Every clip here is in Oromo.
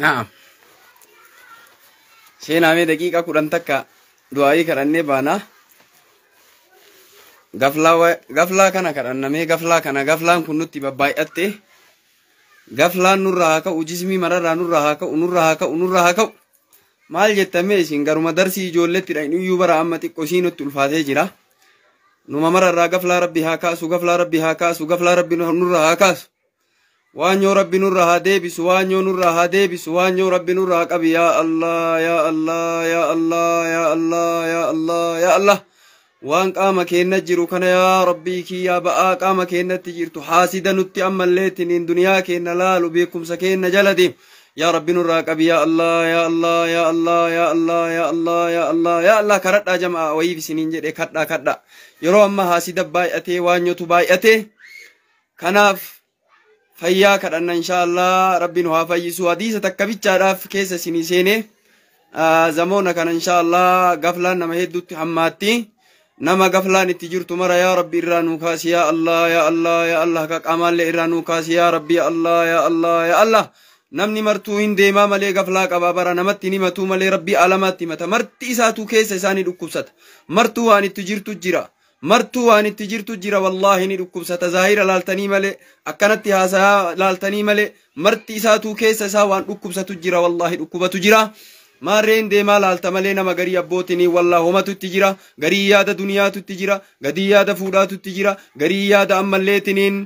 Naam. Seenaamee daqiiqaa 10 takka du'aayii kadhannee baana. Gaflaa kana kadhannamee gaflaa kana gaflaan kun nutti babbaay'atte. Gaflaan nurraa haa ka'u, jismii mararraa nurraa haa ka'u, nurraa haa ka'u, nurraa haa ka'u. Maal jettamee isin garuma darsii ijoolletti dha iyyuu bara amma xiqqoo isiin nutti ulfaatee jira. Numa mararraa gaflaa rabbi haa kaasu, gaflaa rabbi haa kaasu, gaflaa rabbi nurraa haa kaasu. Waanyoo rabbi nurraa haa deebisu, waanyoo nurraa haa deebisu, waanyoo rabbi nurraa haa qabi. Yaa Allah, yaa Allah, yaa Allah, yaa Allah, yaa Allah, yaa Allah. Waan qaama keenna jiru kana yaa rabbii kiyyaa ba'aa qaama keennatti jirtu haasida nutti ammallee tiniin duniyaa keenna laalu beekumsa keenna jala deemu. Yaa rabbi nurraa qabi yaa Allah, yaa Allah, yaa Allah, yaa Allah, yaa Allah, yaa Allah, yaa Allah. Karadhaa jama'a wayiif isiniin jedhe kadhaa kadhaa. Yeroo amma haasida baay'atee waanyotu baay'atee kanaaf fayyaa kadhanna inshaallah rabbi nu haa fayyisu. Hadiisa takka bichaadhaaf keessa isinii seene zamoona kana inshaallah gaflaan nama hedduutti hammaatti. Nama gaflaan itti jirtu mara yaa rabbi irraa nuu kaasi yaa Allah, yaa Allah, yaa Allah. Ka qaamaallee irraa nuu kaasi yaa rabbi, yaa Allah, yaa Allah, yaa Allah. Namni martuu hin deemaa malee gaflaa qabaa bara namatti hin himatuu malee rabbii alamaatti himata. Marti isaatuu keessa isaanii dhukkubsata. Martuu waan itti jirtu jira. Martuu waan itti jirtu jira wallaahi ni dhukkubsata. Zaahira laaltanii malee akkanatti haasayaa laaltanii malee marti isaatuu keessa isaa waan dhukkubsatu jira wallaahi dhukkubatu jira. Maarreen deemaa laalta malee nama garii abbootinii wallaa homatu itti jira. Garii yaada duniyaatu itti jira. Garii yaada fuudhaatu itti jira. Garii yaada ammalleetiniin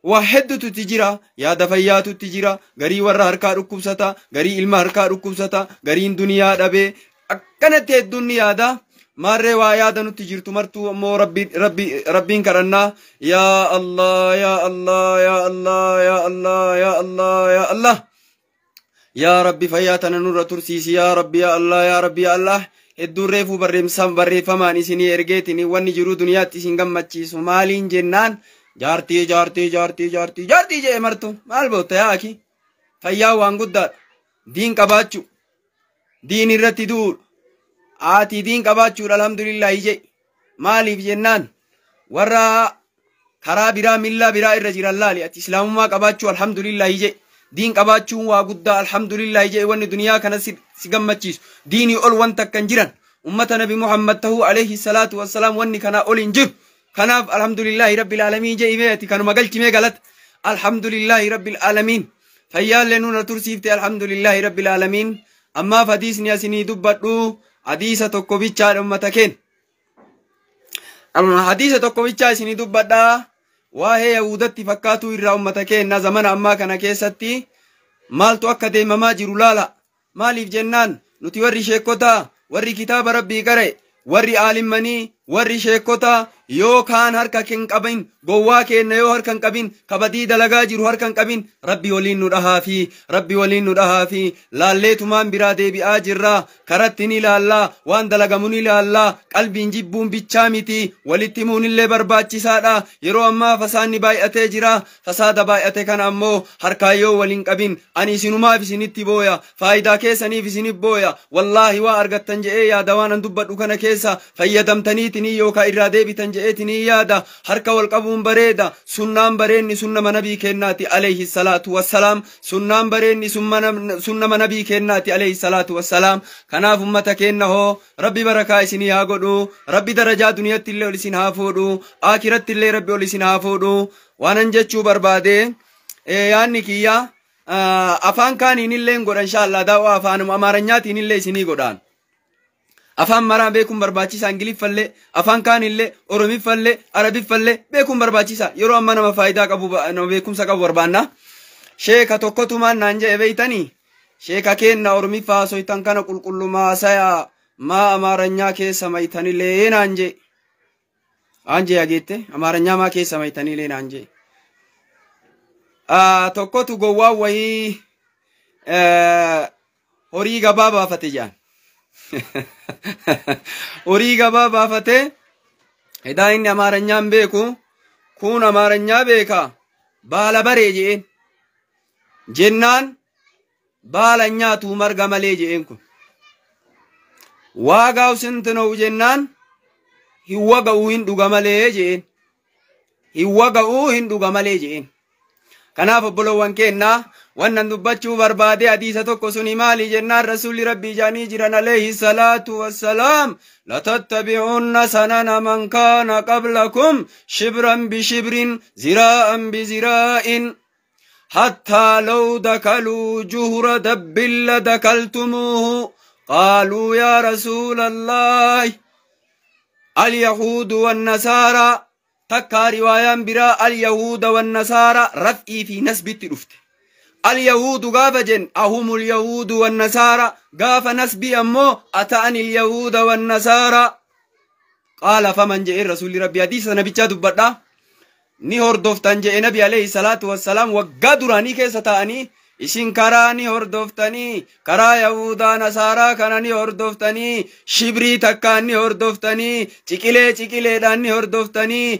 waa hedduutu itti jira. Yaada fayyaatu itti jira. Garii warra harkaa dhukkubsata. Garii ilma harkaa dhukkubsata. Gariin duniyaa dhabee akkanatti hedduun ni yaada. Maarree waa yaada nutti jirtu martuu ammoo rabbiin kadhannaa. Yaa Allah, yaa Allah, yaa Allah, yaa Allah, yaa Allah, yaa Allah. Yaa Rabbi fayyaa tana nurra tursiisi yaa Rabbi yaa Allah, yaa Rabbi yaa Allah. Hedduun reefuu barreeffamaan isinii ergeetiin wanni jiruu duniyaatti isin gammachiisu maaliin jennaan jaartii jaartii jaartii jaartii jaartii jedhe martu maal bootta yaa aki. Fayyaa waan guddaadha. Diin qabaachuu. Diin irratti du'uudha. Ati diin qabaachuudha alhamdulillahi jedhe. Maaliif jennaan warra karaa biraa millaa biraa irra jiran laali ati islaamummaa qabaachuu alhamdulillahi jedhe. Diin qabaachuun waa guddaa alhamdulillahi jedhe. Wanni duniyaa kana si gammachiisu diinii ol wanta akkan jiran ummata nabi Muhammad tahuu alayhi salaatu wassalaam wanni kanaa ol hin jiru. Kanaaf alhamdulillahi rabbil aalamiin jedhe mee ati kanuma galchimee galata. Alhamdulillahi rabbil aalamiin. Fayyaallee nuna tursiifte alhamdulillahi rabbil aalamiin. Ammaaf hadiisni asinii dubbadhu hadiisa tokko bichaadha ummata keenya. Hadiisa tokko bichaa isinii dubbadhaa. Waa'ee Yahuudatti fakkaatu irraa ummata keenya zamana ammaa kana keessatti maaltu akka deemamaa jiru laala. Maaliif jennaan nuti warri sheekotaa warri kitaaba rabbii qara'e warri aalimmanii warri sheekotaa yoo kaan harka hin qabin gowwaa keenya yoo harka hin qabin kabadii dalagaa jiru harka hin qabin rabbi waliin nu dhahaa fi rabbi waliin nu dhahaa fi laalleetumaan biraa deebi'aa jirra. Karatti ni ilaallaa, waan dalagamu ni ilaallaa. Qalbiin jibbuun bichaa miti, walitti himuun illee barbaachisaadha. Yeroo ammaa fasaanni baay'atee jira. Fasaada baay'ate kana ammoo harkaan yoo waliin qabin ani isinumaaf isinitti booya, faayidaa keessaniif isinif booya. Wallaahi waa argattan je'ee yaada waan an dubbadhu kana keessa fayyadamtaniitinii yookaan irraa deebitan je'eetinii yaada. Harka wal qabuun bareeda. Sunnaan bareenni sunnama nabii kennaati alayhi salaatu wassalaam. Sunnaan bareenni sunnama nabii kennaati alayhi salaatu wassalaam. Kanaaf ummata keenna hoo rabbi barakaa isinii haa godhu. Rabbi darajaa duniyatti illee ol isin haa fuudhu. Aakiratti illee rabbi ol isin haa fuudhu. Waanan jechuu barbaade yaanni kiyya afaan kaaniin illee godha inshaallah daawwaa afaanuma amaaranyaatiin illee isinii godhaan. Afaan maraa beekuun barbaachisaa ingiliffallee afaan kaanillee oromiffallee arabiffallee beekuun barbaachisaa yeroo amma nama faayidaa qabu nama beekumsa qabu barbaanna. Sheeka tokkotumaan naan jedhe beeytanii sheeka keenna oromiffaa haasoytan kana qulqullumaa haasayaa maa amaaranyaa keessa maytanilee naan jedhe. Aan jee ageette amaaranyaa maa keessa maytanilee naan jedhe. Tokkotu gowwaa wayii horii gabaa baafate jaan. Horii gabaa baafate edaa inni amaaranyaan beeku kun amaaranyaa beeka baala baree je'een jennaan baala nyaatu marga malee je'een kun waagaw ስንት ነው jennaan hin waga'uu hin dhuga malee je'een hin waga'uu hin dhuga malee je'een. Kanaaf obboloowwan keennaa wannan dubbachuu barbaade hadiisa tokko suni maali jennaan rasuulli rabbii jaanii jiran alayhi salaatu wassalaam latattabi'unna sanana man kaana qablakum shibran bishibrin ziraa'an biziraa'in hattaa law dakaluu juhra dabbin ladakaltumuuhu qaaluu yaa rasuula allaahi alyahuudu wannasaaraa takkaa riwaayaan biraa alyahuuda wannasaara raf'ii fi nasbitti dhufte. Alyahuudu gaafa jen ahumul yahuudu wannasaara gaafa nasbii ammoo ata'ani alyahuuda wannasaara qaala faman je'een rasuulli rabbi hadiisa nabichaa dubbadha ni hordoftan je'e nabi alayhi salaatu wassalaam waggaa duraanii keessa ta'anii isin karaa ni hordoftanii karaa yahudaa nasaaraa kana ni hordoftanii shibrii takkaan ni hordoftanii ciqilee ciqileedhaan ni hordoftanii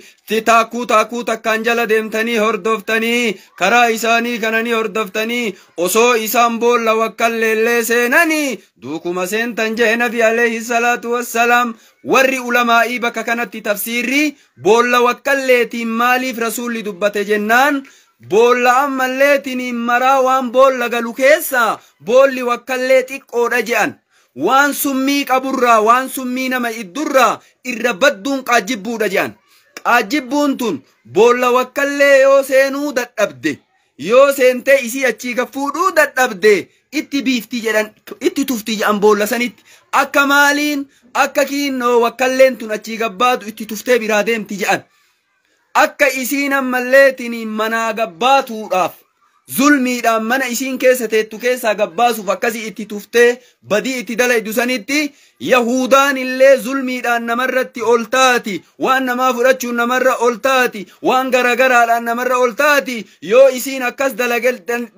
taakkuu taakkuu takkaan jala deemtanii hordoftanii karaa isaanii kana ni hordoftanii osoo isaan boolla wakkalleellee seenanii duukuma seentan je'e nabi alayhi salaatu wassalaam. Warri ulamaa'ii bakka kanatti tafsiirri boolla wakkalleetiin maaliif rasuulli dubbate jennaan boolla ammalleetiin maraa waan boolla galu keessa boolli wakkallee xiqqoodha je'an waan summii qaburraa waan summii nama iddurraa irra badduun qaajjibbuudha je'an qaajjibbuun tun boolla wakkallee yoo seenuu dadhabde yoo seentee isii achii gaffuudhuu dadhabde itti biifti jedhan itti tufti jedhan boolla sanitti akka maaliin akka kiinnoo wakkalleen tun achii gabbaatu itti tuftee biraa deemti jedhan akka isiin ammalleetiin manaa gabbaatuudhaaf zulmiidhaan mana isiin keessa teettu keessaa gabbaasuuf akkasii itti tuftee badii itti dalaydu sanitti yahudaan illee zulmiidhaan namarratti ol taati waan namaa fudhachuun namarra ol taati waan garagaraadhaan namarra ol taati yoo isiin akkas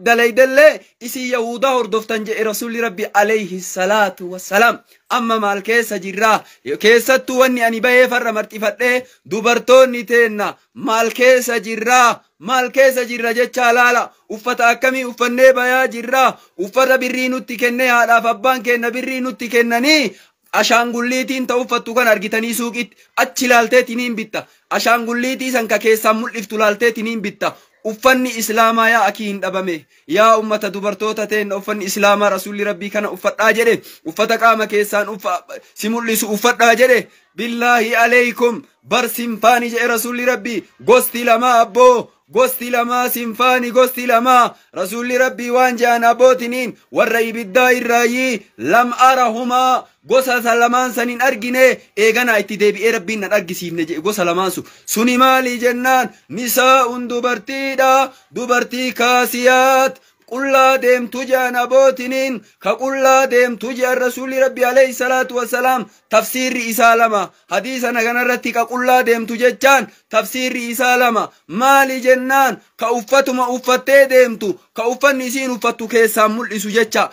dalaydellee isiin yahudaa hordoftan jedhe rasuulli rabbi alayhi salaatu wassalaam. Amma maal keessa jirraa keessattuu wanni ani bahee farra marxifadhee dubartoonni teenna maal keessa jirraa maal keessa jirra jechaa laala uffata akkamii uffannee bayaa jirraa uffata birrii nutti kennee haadhaaf abbaan kenna birrii nutti kennanii ashaangulliitiin ta'u uffattu kan argitanii suuqitti achi laalteetiin bitta ashaangulliitii san ka keessaan mul'iftu laalteetiin bitta uffanni islaamaa yaa akii hin dhabame yaa ummata dubartoota teenna uffanni islaamaa rasuulli rabbii kana uffadhaa jedhe uffata qaama keessaan si mul'isu uffadhaa jedhe billaahi alaykum bar sinfaani jedhe rasuulli rabbii gosti lamaa abboo gosti lamaa sinfaani gosti lamaa rasuulli rabbii waan je'an abbootiniin warra ibiddaa irraayyii lam arahumaa gosa lamaan san hin argine eeganaa itti deebi'ee rabbiin nan argisiifne jedhe gosa lamaan sun suni maali jennaan nisaa'un dubartiidha dubartii kaasiyaat qullaa deemtu je'an abbootiniin ka qullaa deemtu je'an rasuulli rabbi alayhi salaatu wassalaam tafsiirri isaa lama hadiisa kanarratti ka qullaa deemtu jechaan tafsiirri isaa lama maali jennaan ka uffatuma uffattee deemtu ka uffanni isiin uffattu keessaan mul'isu jecha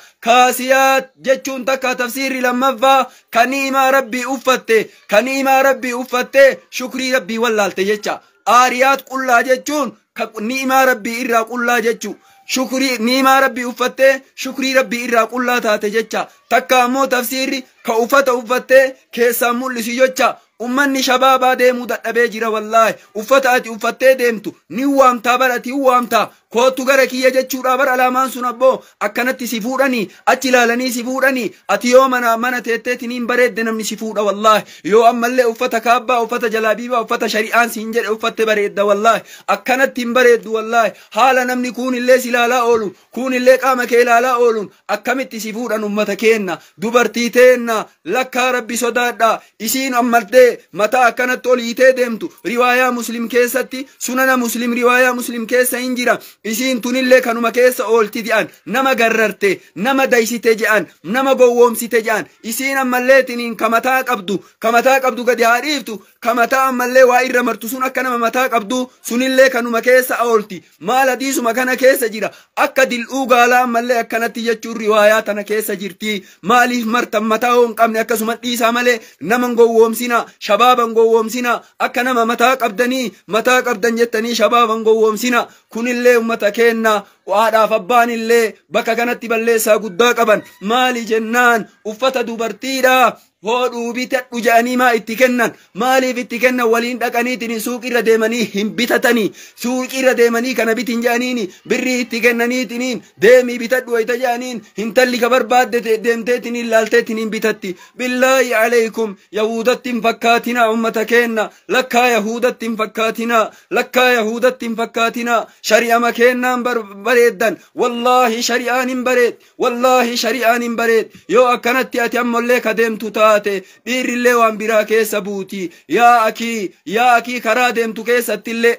kaasiyaat jechuun takka tafsiirri lammaffaa ka ni'imaa rabbii uffatte ka ni'imaa rabbii uffatte shukrii rabbii wallaalte jecha aariyaat qullaa jechuun ka ni'imaa rabbii irraa qullaa jechuu shukrii ni'imaa rabbii uffattee shukrii rabbii irraa qullaa taate jecha takka ammoo tafsiirri ka uffata uffattee keessaan mul'isu jecha ummanni shabaabaa deemuu dadhabee jira wallaahi uffata ati uffattee deemtu ni waamtaa bara ati waamtaa kootu gara kiyya jechuudha bara alaamaan sun abboo akkanatti si fuudhanii achi ilaalanii si fuudhanii ati yoo mana mana teetteetiniin bareedde namni si fuudha wallaahi yoo ammallee uffata kaabbaa uffata jalaabiibaa uffata shari'aan siin jedhe uffatte bareedda wallaahi akkanatti hin bareeddu wallaahi haala namni kuunillee si ilaalaa oolu kuunillee qaama kee ilaalaa ooluun akkamitti si fuudhan ummata keenna dubartii teenna lakkaa rabbi sodaadha isiin ammallee mataa akkanatti ol hiitee deemtu riwaayaa muslim keessatti sunana muslim riwaayaa muslim keessa hin jira isiin tunillee kanuma keessa oolti je'an nama garrarte nama daysite je'an nama gowwoomsite je'an isiin ammalleetiniin ka mataa qabdu ka mataa qabdu gadi haa dhiiftu ka mataa ammallee waa irra martu sun akka nama mataa qabdu sunillee kanuma keessa oolti maal hadiisuma kana keessa jira akka dil'uu gaalaa ammallee akkanatti jechuun riwaayaa tana keessa jirti maaliif martan mataa hoo hin qabne akkasuma dhiisaa malee nama gowwoomsina shabaaban gowwoomsina akka nama mataa qabdanii mataa qabdan jettanii shabaaban gowwoomsina kunillee ummata keenna Haadhaaf abbaan illee bakka kanatti balleessaa guddaa qaban. Maali jennaan uffata dubartiidha hodhuu bitadhu jedhanii maa itti kennan? Maaliif itti kennan? Waliin dhaqaniitiin suuqirra deemanii hin bitatanii, suuqirra deemanii kana bitin jedhaniini birrii itti kennaniitiin deemii bitadhu wayita jedhaniin hintalli ka barbaadde deemteetiin laalteetiin bitatti. Billaahi alaykum, yahuudatti hin fakkaatinaa ummata keenna, lakkaa yahuudatti hin fakkaatinaa, lakkaa yahuudatti hin fakkaatinaa. Shari'ama keennaan bareeddan, wallaahi shari'aan hin bareed, wallaahi shari'aan hin bareed. Yoo akkanatti ati ammallee ka deemtu taate dhiirrillee waan biraa keessa buuti. Yaa akii, yaa akii, karaa deemtu keessattillee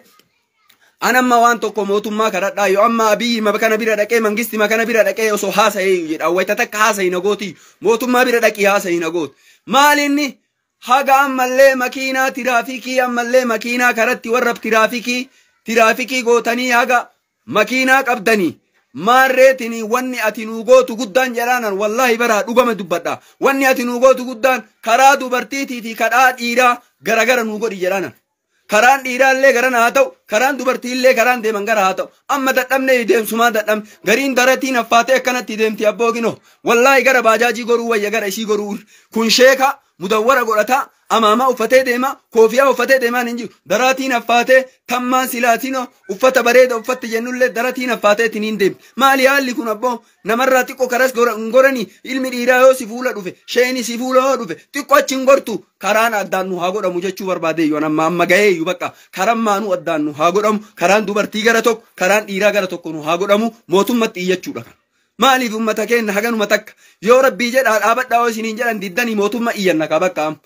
anamma waan tokko mootummaa kadhadhaa. Yoo amma Abiyyi kana bira dhaqee, mangisti kana bira dhaqee osoo haasa'ee jedha, wayita takka haasa'i nagooti, mootummaa bira dhaqii haasa'i nagooti. Maalinni haga ammallee makiinaa tiraafikii, ammallee makiinaa karatti warra tiraafikii gootanii haga makiinaa qabdanii maarreetini, wanni ati nuu gootu guddaan jedhaanan, wallaahi baraa dhugama dubbadha, wanni ati nuu gootu guddaan karaa dubartiitii fi kadhaa dhiiraa garagara nuu godhi jedhaanan. Karaan dhiiraallee garana haa ta'u, karaan dubartiillee karaan deeman gara haa ta'u. Amma dadhabne, deemsumaa dadhabne. Gariin daratiin affaatee akkanatti deemti abbooginoo. Wallaahi gara baajaajii goruu wayya gara isii goruu. Kun sheeka mudawwara godhataa, amaamaa uffatee deema, koofiyaa uffatee deemaan hin jiru. Daraatiin affaatee tammaan silaatino uffata bareeda uffatte jennullee daratiin affaatee ittiin deemti. Maali haalli kun abboo? Namarraa xiqqoo karas hin goranii? Ilmi dhiiraa yoo si fuula dhufe, sheeni si fuula yoo dhufe, xiqqoo achi hin gortu. Karaan addaan nu haa godhamu jechuu barbaade iyyuu amma amma gahee iyyuu bakka karaan maanuu addaan nu haa godhamu. Karaan dubartii gara tokko, karaan dhiiraa gara tokko nu haa godhamu, mootummatti iyyachuudha kan. Maaliif ummata keenya haganuma takka yoo rabbii jedhaa dhaabadhaa yoo isiniin jedhan diddanii, mootummaa iyyanna ka bakka amma.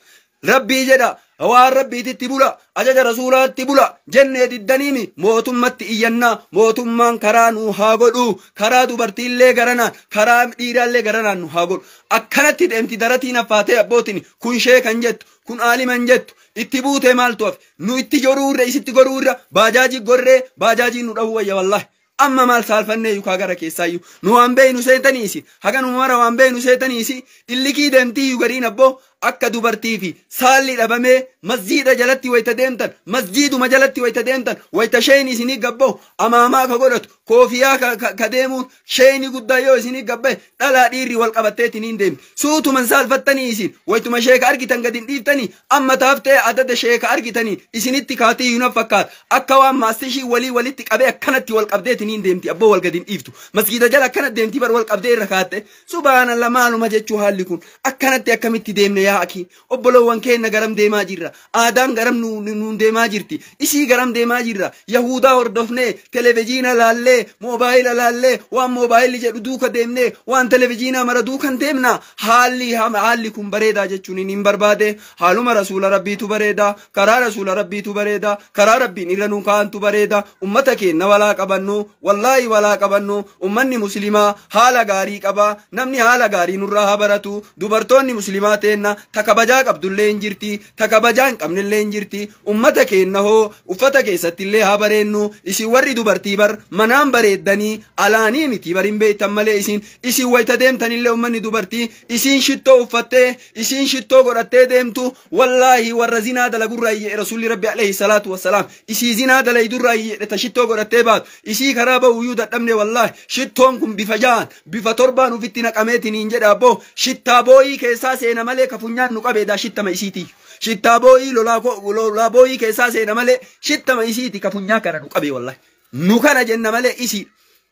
Rabbii jedha, waan rabbiititti bula, ajaja rasuulaatti bula jennee diddaniimi mootummatti iyyannaa. Mootummaan karaa nu haa godhu, karaa dubartiillee garanaan, karaa dhiiraallee garanaan nu haa godhu. Akkanatti deemti daratiin affaatee abbootiin kun sheekan jettu, kun aaliman jettu, itti buutee maaltu hafe? Nu itti joruurra, isitti goruurra baajaajii gorree baajaajiin nu dhahuu wayya wallaahi. Amma maal saalfannee yukaa gara keessaayyuu nu waan beeynu seetaniisi, haganuma mara waan beeynu seetaniisi. Illikii deemtii gariin abboo akka dubartii fi saalli dhabamee. Masjiida jalatti wayita deemtan, masjiiduma jalatti wayita deemtan, wayita sheen isinii gabboo amaamaa ka godhatu, koofiyaa ka deemuun sheeni guddaa yoo isinii gabbae, dhalaa dhiirri wal qabatteetiin hin deemti. Suutuman saalfattanii isin wayituma sheeka argitan gadi hin dhiiftanii. Amma taaftee adada sheeka argitanii isinitti kaatii yuna fakkaata, akka waan maastishii walii walitti qabee akkanatti wal qabdeetiin hin deemti abboo, wal gadi hin dhiiftu. Masjiida jala akkana deemti bar, wal qabdee irra kaatte. Subhaanallah, maaluma jechuu haalli kun? Akkanatti akkamitti deemne? Yaa akii, obboloowwan keenya, garam deemaa jirra? Aadaan garam nuun deemaa jirti? Isii garam deemaa jirra? Yahudaa hordofnee, televezyiina laallee, moobaayila laallee, waan moobaayilli jedhu duuka deemnee, waan televezyiinaa mara duukan deemna. Haalli kun bareedaa jechuun hin barbaade. Haaluma rasuula rabbiitu bareeda, karaa rasuula rabbiitu bareeda, karaa rabbiin irra nuun kaa'antu bareeda. Ummata keenya walaa qabannu, wallaahi walaa qabannu. Ummanni muslimaa haala gaarii qaba, namni haala gaarii nurraa haa baratu. Dubartoonni muslimaa teenna ta kabajaa qabdullee hin jirti, ta kabajaa hin qabnellee hin jirti. Ummata keenya hoo uffata keessattillee haa bareennu. Isin warri dubartii bar manaan bareeddanii alaanii miti bar, hin beektan malee. Isin wayita deemtanillee ummanni dubartii isin shittoo uffattee, isin shittoo godhattee deemtu, wallaahi warra zinaa dalagurraa jedhe rasuulli rabbi alayhi salaatu wassalaam. Isii zinaa dalaydurraa jedhe ta shittoo godhattee baatu. Isii karaa ba'uyyuu dadhabne wallaahi. Shittoon kun bifa ja'an, bifa torbaan ufitti naqameetiin hin jedha abboo, shittaa booyii keessaa seena malee ka funyaan nu qabeedha shittama isiitii. Shittaa booyii lolaa booyii keessaa seena malee shittama isiiti ka funyaa kana nu qabe wallaahi. Nu kana jenna malee isii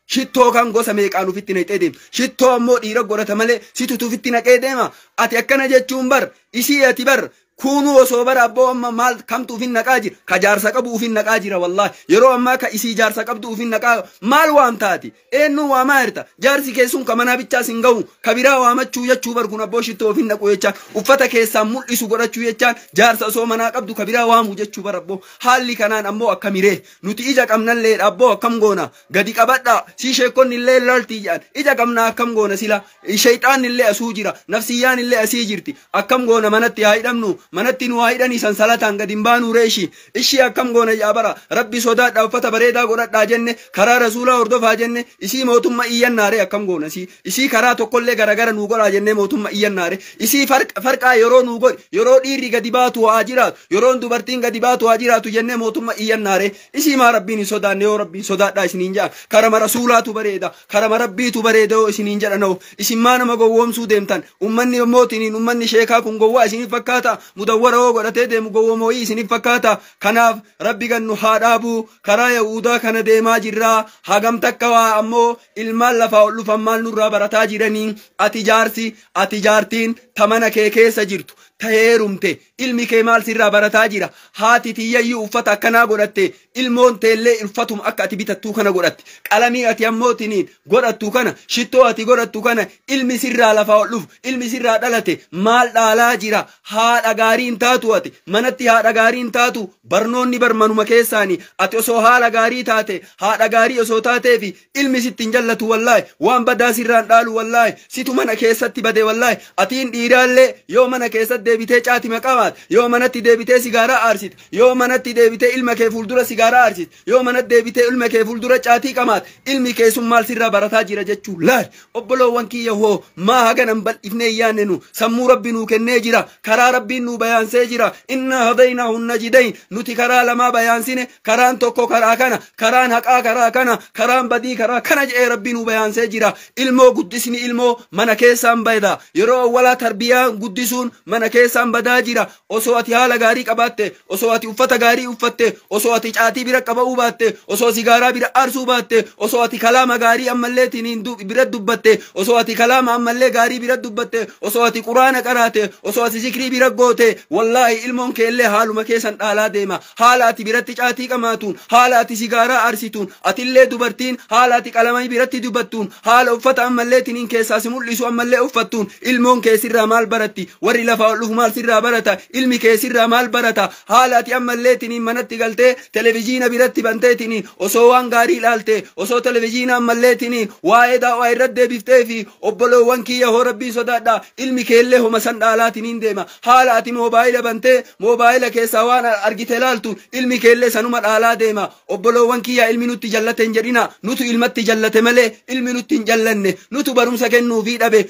shittoo kan gosa meeqaan ufitti naqee deema. Shittoo ammoo dhiira godhata malee situtu ufitti naqee deema. Ati akkana jechuun bar isii ati bar kuunuu osoo bara abboo amma maal kamtu ufin naqaa jira? Ka jaarsa qabu ufin naqaa jira wallaahi. Yeroo ammaa ka isii jaarsa qabdu ufin naqaa maal waam taati? Eenyu waamaa jirta? Jaarsi keessun ka manaa bichaas hin ga'u, ka biraa waamachuu jechuu bar kun abboo. Shittoo ufin naqu jechaan uffata keessaan mul'isu godhachuu jechaan jaarsa osoo manaa qabdu ka biraa waamuu jechuu bar abboo. Haalli kanaan ammoo akkamiree? Nuti ija qabnallee abboo akkam goona? Gadi qabadha si sheekonni illee loltii jedhan. Ija qabnaa akkam goona? Sila shayxaan illee asuu jira, nafsiyyaan illee asii jirti. Akkam goona? Manatti haa hidhamnu. Manatti nu haa hidhanii sansalataan gadi hin baanuu ree ishii. Ishii akkam goona yaa bara rabbi sodaadhaa uffata bareedaa godhadhaa jenne karaa rasuulaa hordofaa jenne isii mootummaa iyyannaare akkam goona isii. Isii karaa tokkollee garagara nuu godhaa jennee mootummaa iyyannaare. Isii farqaa yeroo nuu godhi yeroo dhiirri gadi baatu haa jiraatu yeroon dubartiin gadi baatu haa jiraatu jennee mootummaa iyyannaare. Isii maa rabbiin hin sodaanne yoo rabbiin sodaadhaa isiniin jedha. Karama rasuulaatu bareeda karama rabbiitu bareeda yoo isiniin jedhanoo isin maa nama gowwoomsuu deemtan ummanni mootiin ummanni sheekaa kun gowwaa isiniif fakkaata mudawwara yoo godhatee deemu gowwomooyii isiniif fakkaata. Kanaaf rabbi gannu haa dhaabuu karaa yahudaa kana deemaa jirraa hagam takka waa ammoo ilmaan lafaa ol dhufan maal nurraa barataa jiranii. Ati jaarsi ati jaartiin tamana kee keessa jirtu taheerumte ilmi kee maal sirraa barataa jira. Haati tiyyayyuu uffata akkanaa godhatte ilmoon teellee uffatuma akka ati bitattuu kana godhatte qalamii ati ammootiniin godhattu kana shittoo ati godhattu kana ilmi sirraa lafaa ol dhufu ilmi sirraa dhalate maal dhaalaa jira. Haadha gaarii hin taatu ati manatti haadha gaarii hin taatu barnoonni barmanuma keessaani ati osoo haala gaarii taate haadha gaarii osoo taateefi ilmi sitti hin jallatu wallaahi waan badaa sirraan dhaalu wallaahi situ mana keessatti bade wallaahi. Atiin dhiiraallee yoo mana keessatti deebitee caati maqaamaat yoo manatti deebitee sigaaraa aarsite yoo manatti deebitee ilma kee fuuldura sigaaraa aarsite yoo manatti deebitee ilma kee fuuldura caatii qamaat ilmi kee sun maal sirraa barataa jira jechuu laal. Obboloowwan kiyya hoo maa haganan bal'ifnee yaanne nu sammuu rabbi nuu kennee jira karaa rabbiin nuu bayaansee jira. Innaa hadaynaahu najidayn nuti karaa lamaa bayaansine karaan tokko karaa kana karaan haqaa karaa kana karaan badii karaa kana jedhee rabbi nuu bayaansee jira. Ilmoo guddisni ilmoo mana keessaan bada yeroo awwalaa tarbiyaa guddisuun mana keessaan badaa jira. Osoo ati haala gaarii qabaatte osoo ati uffata gaarii uffatte osoo ati caatii bira qaba'uu baatte osoo sigaaraa bira aarsuu baatte osoo ati kalaama gaarii ammallee tiniin bira dubbatte osoo ati kalaama ammallee gaarii bira dubbatte osoo ati quraana qaraate osoo ati zikrii bira goote wallaahi ilmoon keellee haaluma keessan dhaalaa deema. Haala ati biratti caatii qamaatuun haala ati sigaaraa aarsituun atillee dubartiin haala ati qalamii biratti dubbattuun haala uffata ammallee tiniin keessaa si mul'isu ammallee uffattuun ilmoon kee sirraa maal baratti warri lafaa ol dhufu maal sirraa barata ilmi kee sirraa maal barata. Haala ati ammallee tiniin manatti galtee televizyiina biratti bantee tiniin osoo waan gaarii ilaalte osoo televizyiina ammallee tiniin waa'ee daawaa irratti deebiftee fi obboloowwan kiyya hoo rabbiin sodaadha ilmi keellee homa san dhaalaa tiniin deema. Haala ati moobaayila bantee moobaayila keessaa waan argite ilaaltu ilmi keellee sanuma dhaalaa deema. Obboloowwan kiyya ilmi nutti jallate hin jedhina nutu ilmatti jallate malee ilmi nutti hin jallanne nutu barumsa kennuufii dhabe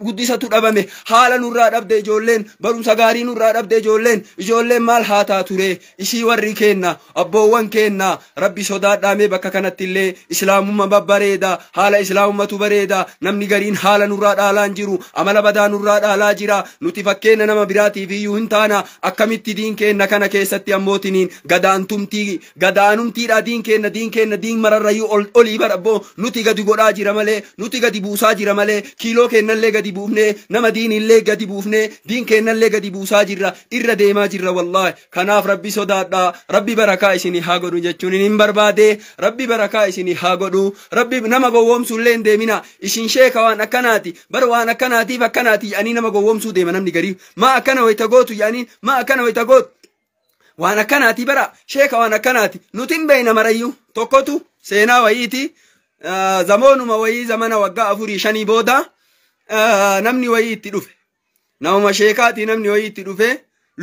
guddisatu dhabame haala nurraa dhabde ijoolleen barumsa gaarii nurraa dhabde ijoolleen maal haa taatu ree ishii warri kenna abboowwan kenna rabbi sodaadhaamee bakka kanatti illee islaamummaa babbareeda haala islaamummatu bareeda. Namni gariin haala nurraa dhaalaa hin jiru amala badaa nurraa dhaalaa jira nuti fakkeenya nama biraatiif iyyuu hin taana. Akkamitti diin kenna kana keessatti ammootiniin gadaantumtii gadaanumtiidha diin kenna diin kenna diin mararrayyuu olii bara abboo nuti gadi godhaa jira malee nuti gadi buusaa jira malee kiiloo kennallee gadi buufnee nama diinillee gadi buufnee diin kennallee gadi buusaa jirra irra deemaa jirra wallaahi. Kanaaf rabbi sodaadhaa rabbi barakaa isinii haa godhu jechuun hin barbaade rabbi barakaa isinii haa godhu. Rabbi nama gowwoomsullee hin deemina isin sheeka waan akkanaati bar waan akkanaatiif akkanaati jedhanii nama gowwoomsuu deema namni garii maa akkana wayita gootu jedhanii maa akkana wayita gootu waan akkanaati bara sheeka waan akkanaati nuti hin beeyna marayyuu tokkotu seenaa wayiiti zamoonuma wayii zamana waggaa 4 5 booda namni wayii itti dhufe namuma sheekaati namni wayii itti dhufe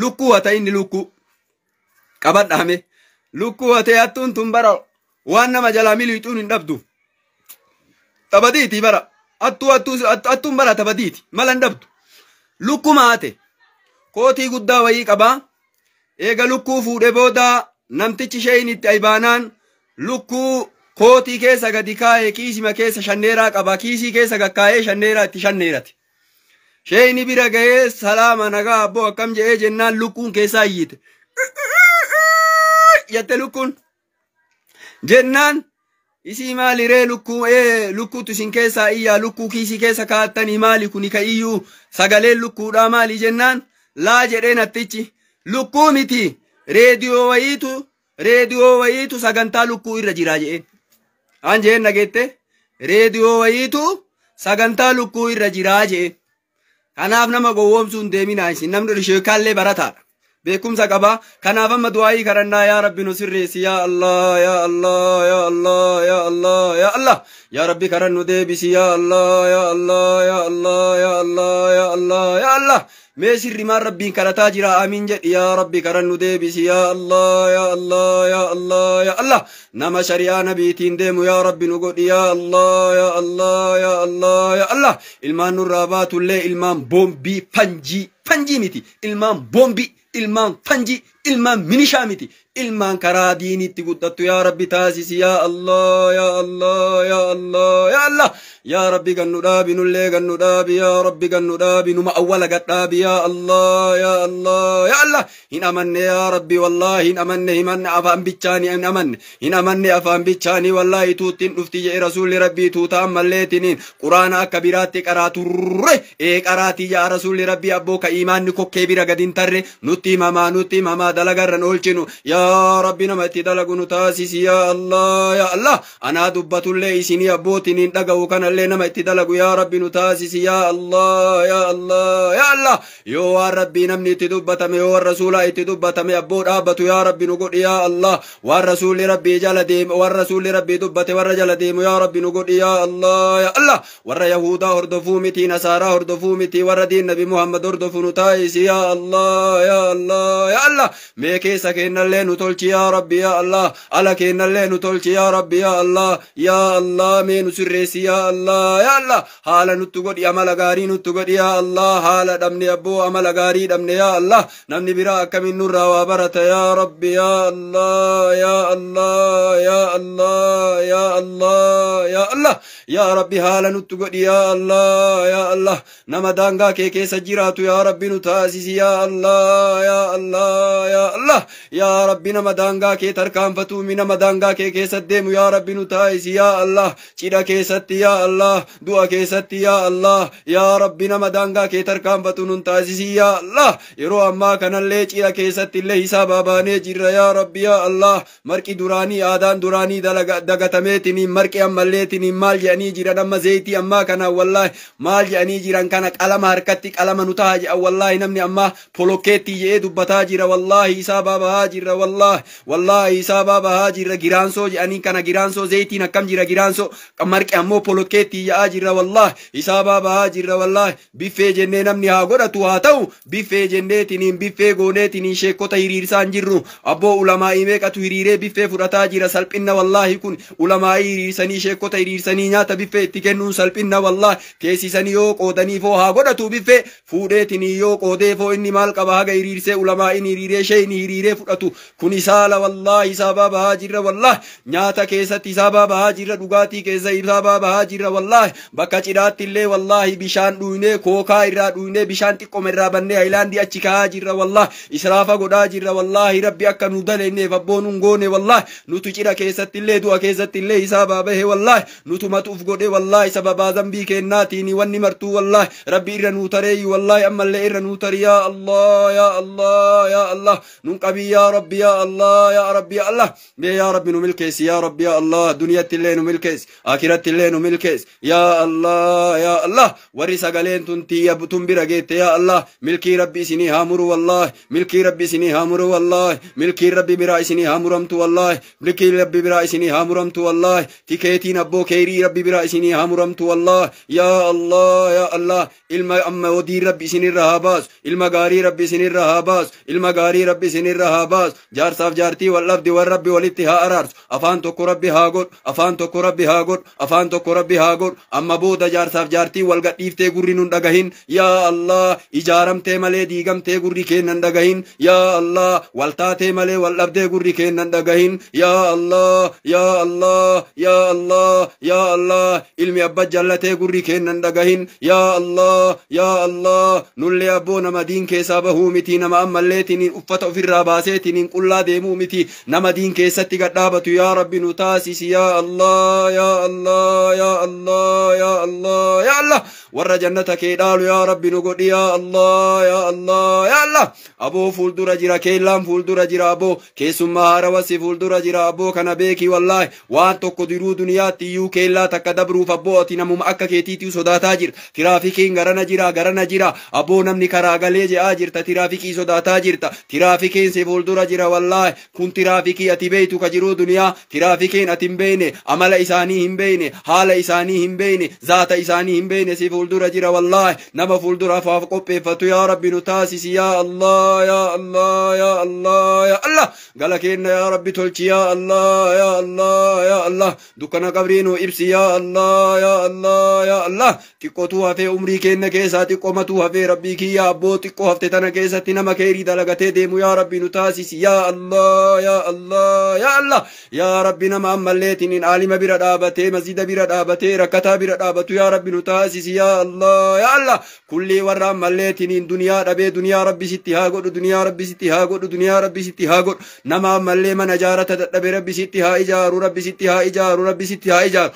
lukkuu hata inni lukkuu qabadhaame lukkuu hatee hattuun tun bara waan nama jalaa miliixuun hin dhabdu tabadiiti bara hattuun bara tabadiiti mala hin dhabdu lukkuma hate kootii guddaa wayii qabaa eega lukkuu fuudhe booda namtichi isheen itti aybaanaan lukkuu kootii keessa gadi kaa'ee kiisima keessa shanneeraa qaba kiisii keessa gakkaa'ee shanneeraa itti shanneerate. Sheeyni bira ga'ee salaama nagaa abboo akkam je'ee jennaan lukkuun keessaa iyyite. Jette lukkuun. Jennaan isii maali ree lukkuu lukkuutu isin keessaa iyyaa lukkuu kiisii keessa kaa'attanii maali kuni ka iyyuu sagaleen lukkuudhaa maali jennaan laa jedhee nattichi lukkuu miti reediyoo wayiitu sagantaa lukkuu irra jira jedheen. An jeen dhageette reediyoo wayiitu sagantaa lukkuu irra jiraa jedheen. Kanaaf nama gowwoomsuu hin deeminaa isin namni sheekaallee barataadha. Beekumsa qaba. Kanaaf amma du'aayii kadhannaa yaa Rabbi nu sirreessi yaa Allah yaa Allah yaa Allah yaa Allah yaa Allah yaa Rabbi kadhannu deebisi yaa Allah yaa Allah yaa Allah yaa Allah yaa Allah yaa Allah. Mee sirrimaan Rabbiin kadhataa jira amiin jedhi yaa Rabbi kadhannu deebisi yaa Allah yaa Allah yaa Allah yaa Allah. Nama shari'aa nabiitiin deemu yaa Rabbi nu godhi yaa Allah yaa Allah yaa Allah yaa Allah. Ilmaan nurraa baatullee ilmaan boombii fanjii fanjii miti ilmaan boombii ilmaan fanjii ilmaan minishaa miti ilmaan karaa diiniitti guddattu yaa Rabbi taasisi yaa Allah yaa Allah yaa Allah yaa Allah yaa Rabbi gannu dhaabi nullee gannu dhaabi yaa Rabbi gannu dhaabi numa awwala gadhaabi yaa Allah yaa Allah yaa Allah. Hin amanne yaa Rabbi wallaahi hin amanne himanne afaan bichaani hin amanne hin amanne afaan bichaani wallaahi tuuttiin dhufti jedhe rasuulli Rabbii tuuta ammalleetiniin quraana akka biraatti qaraa turre ee qaraatii yaa rasuulli Rabbii abboo ka imaanni kokkee bira gad hin tarre nutti himamaa dalagarran oolchinu yaa Rabbi nama itti dalagu nu taasisi yaa Allah yaa Allah. Anaa dubbatullee isinii abbootiin dhaga'u kanallee nama itti dalagu yaa Rabbi nu taasisi yaa Allah yaa Allah yaa Allah. Yoo waan Rabbii namni itti dubbatame yoo waan rasuulaa itti dubbatame abboo dhaabbatu yaa Rabbi nu godhi yaa Allah. Waan rasuulli Rabbii jala deemu waan rasuulli Rabbii dubbate warra jala deemu yaa Rabbi nu godhi yaa Allah yaa Allah. Warra Yahudaa hordofuu miti Nasaaraa hordofuu miti warra diin Nabi Muhammad hordofuu nu taasisi yaa Allah yaa Allah yaa Allah. Mee keessa kennallee nu tolchi yaa Rabbi yaa Allah. Ala kennallee nu tolchi yaa Rabbi yaa Allah yaa Allah. Mee nu sirreessi yaa Allah yaa Allah. Haala nuttu godhi amala gaarii nuttu godhi yaa Allah. Haala dhabne abboo amala gaarii dhabne yaa Allah. Namni biraa akkamiin nurraa waa barata yaa Rabbi yaa Allah yaa Allah yaa Allah yaa Allah yaa Allah yaa Rabbi haala nuttu godhi yaa Allah yaa Allah. Nama daangaa kee keessa jiraatu yaa Rabbi nu taasisi yaa Allah yaa Allah yaa Allah yaa Rabbi nama daangaa kee tarkaanfatu mi nama daangaa kee keessa deemu yaa Rabbi nu taasisi yaa Allah. Cidha keessatti yaa Allah du'a keessatti yaa Allah yaa Rabbi nama daangaa kee tarkaanfatu nun taasisi yaa Allah. Yeroo ammaa kanallee cidha keessatti illee hisaaba baanee jirra yaa Rabbi yaa Allah. Marqi duraanii aadaan duraanii dagatameetiniin marqi ammalleetiniin maal jedhanii jiran amma zeeyitii ammaa kana wallaahi maal jedhanii jiran kana qalama harkatti qalama nu taha jedhan wallaahi namni ammaa polokkeetti jedhee dubbataa jira wallaahi hisaaba bahaa jirra wallaahi wallaahi hisaaba bahaa jirra giraansoo jedhanii kana giraansoo zeeyitiin akkam jira giraansoo marqi ammoo polokkeetti jedhaa jirra wallaahi hisaaba bahaa jirra wallaahi. Biffee jennee namni haa godhatu haa ta'u biffee jenneetiniin biffee gooneetiniin sheekota hiriirsaa hin jirru abboo ulamaa'ii meeqatu hiriiree biffee fudhataa jira salphinna wallaahi kun ulamaa'ii hiriirsanii sheekota hiriirsanii nyaata biffee itti kennuun salphinna wallaahi. Teessisanii yoo qoodaniifoo haa godhatu biffee fuudheetinii yoo qoodeefoo inni maal qaba haga hiriirsee ulamaa'iin hiriiree sheeyni hiriiree fudhatu kun isaala wallaahi hisaabaa bahaa jirra wallaahi. Nyaata keessatti hisaabaa bahaa jirra dhugaatii keessa hisaabaa bahaa jirra wallaahi. Bakka cidhaatti illee wallaahi bishaan dhuynee kookaa irraa dhuynee bishaan xiqqooma irraa bannee haayilaandii achi kaa'aa jirra wallaahi. Israafa godhaa jirra wallaahi. Rabbi akka nu daleenneef abboon hin goone wallaahi. Nutu cidha keessatti illee du'a keessatti illee hisaabaa bahe wallaahi. Nutu matuuf godhe wallaahi sababaa zambii kennaatiin wanni martuu wallaahi. Rabbi irra nuu tareeyyu wallaahi ammallee irra nuu tari yaa Allah yaa Allah yaa Allah. Nun qabii yaa Rabbi yaa Allah yaa Rabbi yaa Allah. Mee yaa Rabbi nu milkeessi yaa Rabbi yaa Allah. Duniyatti illee nu milkeessi akiratti illee nu milkeessi yaa Allah yaa Allah. Warri sagaleen tun tiyya tun bira geette yaa Allah milkii Rabbi isinii haa muru wallaahi milkii Rabbi isinii haa muru wallaahi milkii Rabbi biraa isinii haa muramtu wallaahi milkii Rabbi biraa isinii haa muramtu wallaahi tikeetiin abboo keerii Rabbi biraa isinii haa muramtu wallaahi yaa Allah yaa Allah. Ilma amma odii Rabbi isinirra haa baasu ilma gaarii Rabbi isinirra haa baasu ilma gaarii Rabbi isinirra haa baasu. Jaarsaaf jaartii wal dhabdi wal Rabbi walitti haa araarsu afaan tokko Rabbi haa godhu afaan tokko Rabbi haa godhu afaan tokko Rabbi haa godhu. Amma booda jaarsaaf jaartii wal gadhiiftee gurri nun dhagahin yaa Allah. Ijaaramtee malee diigamtee gurri keennan dhagahin yaa Allah. Wal taatee malee wal dhabdee gurri keennan dhagahin yaa Allah yaa Allah yaa Allah yaa Allah. Ilmi abba jallatee gurri keennan dhagahin yaa Allah yaa Allah. Nullee abboo nama diin keessaa bahuu miti nama ammalleetiniin uffata ofirraa baaseetiniin qullaa deemuu miti nama diin keessatti gadhaabatu yaa Rabbi nu taasisi yaa Allah yaa Allah yaa Allah yaa Allah yaa Allah. Warra jannata kee dhaalu yaa Rabbi nu Godhi yaa Allah, yaa Allah, yaa Allah. Aboo, fuuldura jira keellaan, fuuldura jira aboo, keessummaa haarawa si fuuldura jira aboo. Kana beeki, wallaahi, waan tokko diruu duniyaatti iyyuu keellaa takka dabruuf aboo ati namuma akka keetiitii sodaataa jira. Tiraafikiin garana jira, garana jira aboo, namni karaa galee je'aa jirta, tiraafikii sodaataa jirta. Tiraafikiin si fuuldura jira wallaahi. Kun tiraafikii ati beeytu ka jiruu duniyaa. Tiraafikiin ati hin beeyne, amala isaanii hin beeyne, haala isaanii hin beeyne, zaata isaanii hin beeyne si fuuldura jira wallaahi. Nama fuuldura faaf qopheeffatu yaa Rabbi nu taasisi. Yaa Allah, yaa Allah, yaa Allah, yaa Allah. Gala keenna yaa Rabbi tolchi. Yaa Allah, yaa Allah, yaa Allah. Dukkana qabrii nu ibsi. Yaa Allah, yaa Allah, yaa Allah. Xiqqootu hafee umrii keenna keessaa, xiqqoomatu hafee, Rabbii kiyya. Abboo, xiqqoo hafte tana keessatti nama keerii dalagatee deemu yaa Rabbi nu taasisi. Yaa Allah, yaa Allah, yaa Allah. Yaa Rabbi, nama ammalleetiin aalima bira dhaabatee, masjida bira dhaabatee, rakkataa bira dhaabatu yaa Rabbi nu taasisi. Yaa Allah, yaa Allah. Kulli warra ammalleetiin duniyaa dhabee, duniyaa Rabbi sitti haa godhu, duniyaa Rabbi sitti haa godhu, duniyaa Rabbi sitti haa godhu. Nama ammallee mana ijaarata dadhabe, Rabbi sitti haa ijaaru, Rabbi sitti haa ijaaru, Rabbi sitti haa ijaaru.